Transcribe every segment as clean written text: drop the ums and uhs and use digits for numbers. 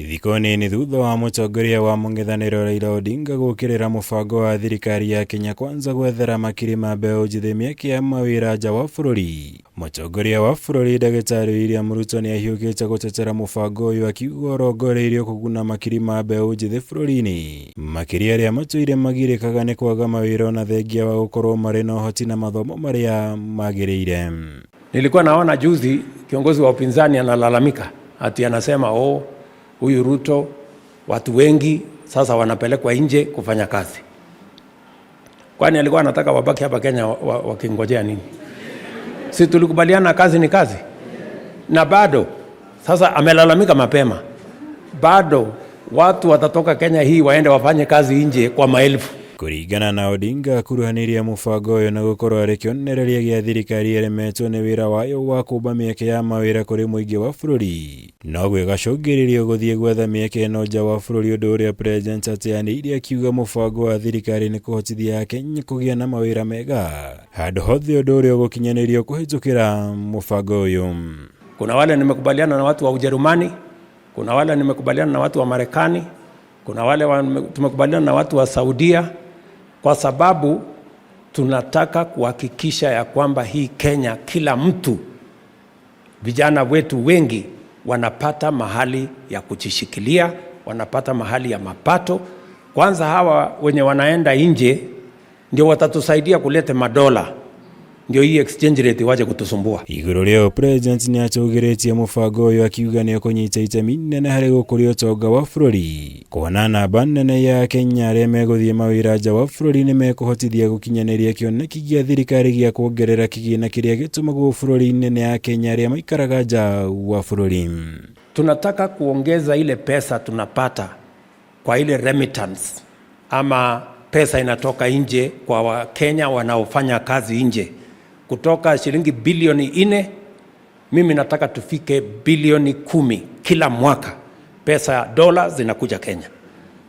Thikũ nini thutha wa mũtongoria wa mũng'ethanĩro Raila Odinga gũkĩrĩra mũbango wa thirikari ya Kenya Kwanza gwethera makiri ma mbeũ njĩthĩ mĩeke ya mawĩra nja wa bũrũri. Mũtongoria wa bũrũri Ndagĩtarĩ William Ruto nĩahiũkĩte gũtetera mũbango ũyũ akiuga ũrongoreirio kũguna makiri ma mbeũ njĩthĩ bũrũri-inĩ, makĩria arĩa matũire magirĩkaga nĩ kwaga mawĩra ona thengia wa gũkorwo marĩ na ũhoti na mathomo marĩa magĩrĩire. Nilikuwa naona juzi kiongozi wa upinzani analalamika ati anasema oh, huyu Ruto watu wengi sasa wanapelekwa nje kufanya kazi. Kwani alikuwa anataka wabaki hapa Kenya wakingojea nini? Si tulikubaliana kazi ni kazi? Na bado sasa amelalamika mapema, bado watu watatoka Kenya hii waende wafanye kazi nje kwa maelfu. Kũringana na Odinga akuruhanirie mũbango ũyũ na gũkorwo arĩ kĩonereria gĩa thirikari ĩremetwo nĩ wĩra wayo wa kũmba mĩeke ya mawĩra kũrĩ mũingĩ wa bũrũri no gwĩgacũngĩrĩrio gũthiĩ gwetha mĩeke ĩno nja wa bũrũri ũndũ ũrĩa President ateanĩirie akiuga mũbango wa thirikari nĩ kũhotithia Akenya kũgĩa na mawĩra mega handũ hothe ũndũ ũrĩa ũgũkinyanĩrio kũhĩtũkĩra mũbango ũyũ. Kuna wale nimekubaliana na watu wa Ujerumani, kuna wale nimekubaliana na watu wa Marekani, kuna wale tumekubaliana na watu wa Saudia, kwa sababu tunataka kuhakikisha ya kwamba hii Kenya kila mtu, vijana wetu wengi wanapata mahali ya kujishikilia, wanapata mahali ya mapato. Kwanza hawa wenye wanaenda nje ndio watatusaidia kuleta madola, ndio hii exchange rate waje kutusumbua. Igũrũ rĩao President nĩatũgĩrĩtie mũbango ũyũ akiuga nĩũkũnyita itemi inene harĩ gũkũria ũtonga wa bũrũri kuona namba nene ya Akenya arĩa megũthiĩ mawĩra nja wa bũrũri nĩmekũhotithia gũkinyanĩria kĩoneki gĩa thirikari gĩa kuongerera kĩgĩna kĩrĩa gĩtũmagwo bũrũri-inĩ nĩ Akenya arĩa maikaraga nja wa bũrũri. Tunataka kuongeza ile pesa tunapata kwa ile remittance ama pesa inatoka nje kwa Wakenya wanaofanya kazi nje, kutoka shilingi bilioni 4, mimi nataka tufike bilioni 10 kila mwaka, pesa dola zinakuja Kenya,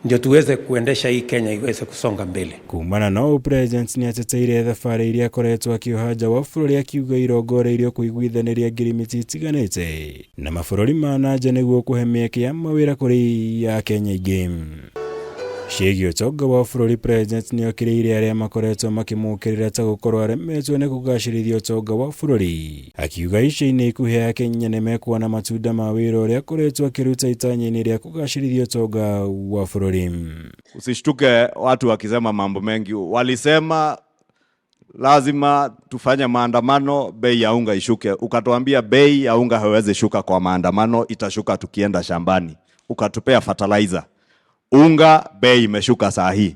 ndio tuweze kuendesha hii Kenya iweze kusonga mbele. Kumana na ũũ President nĩateteire thabarĩ iria akoretwo akĩoha nja wa bũrũri akiuga irongoreirio kũiguithanĩria ngirimiti itiganĩte na mabũrũri ma na nja nĩguo kũhe mĩeke ya mawĩra kũrĩ Akenya aingĩ. Ciĩgiĩ ũtonga wa bũrũri President nĩokĩrĩire arĩa makoretwo makĩmũkĩrĩra ta gũkorwo aremetwo nĩ kũgacĩrithia ũtonga wa bũrũri akiuga ica-inĩ ikuhĩ Akenya nĩmekuona matunda ma wĩra ũrĩa akoretwo akĩruta itanya-inĩ rĩa kũgacĩrithia ũtonga wa bũrũri. Usishtuke watu wakisema mambo mengi. Walisema lazima tufanye maandamano, bei ya unga ishuke. Ukatuambia bei ya unga haiwezi shuka kwa maandamano, itashuka tukienda shambani. Ukatupea fertilizer. Unga bei imeshuka saa hii.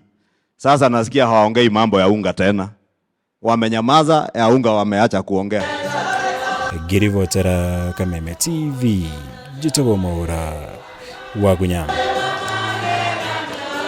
Sasa nasikia hawaongei mambo ya unga tena. Wamenyamaza, ya unga wameacha kuongea. Ngĩribotera Kameme TV, njĩtagwo Mwaũra wa Gunyama.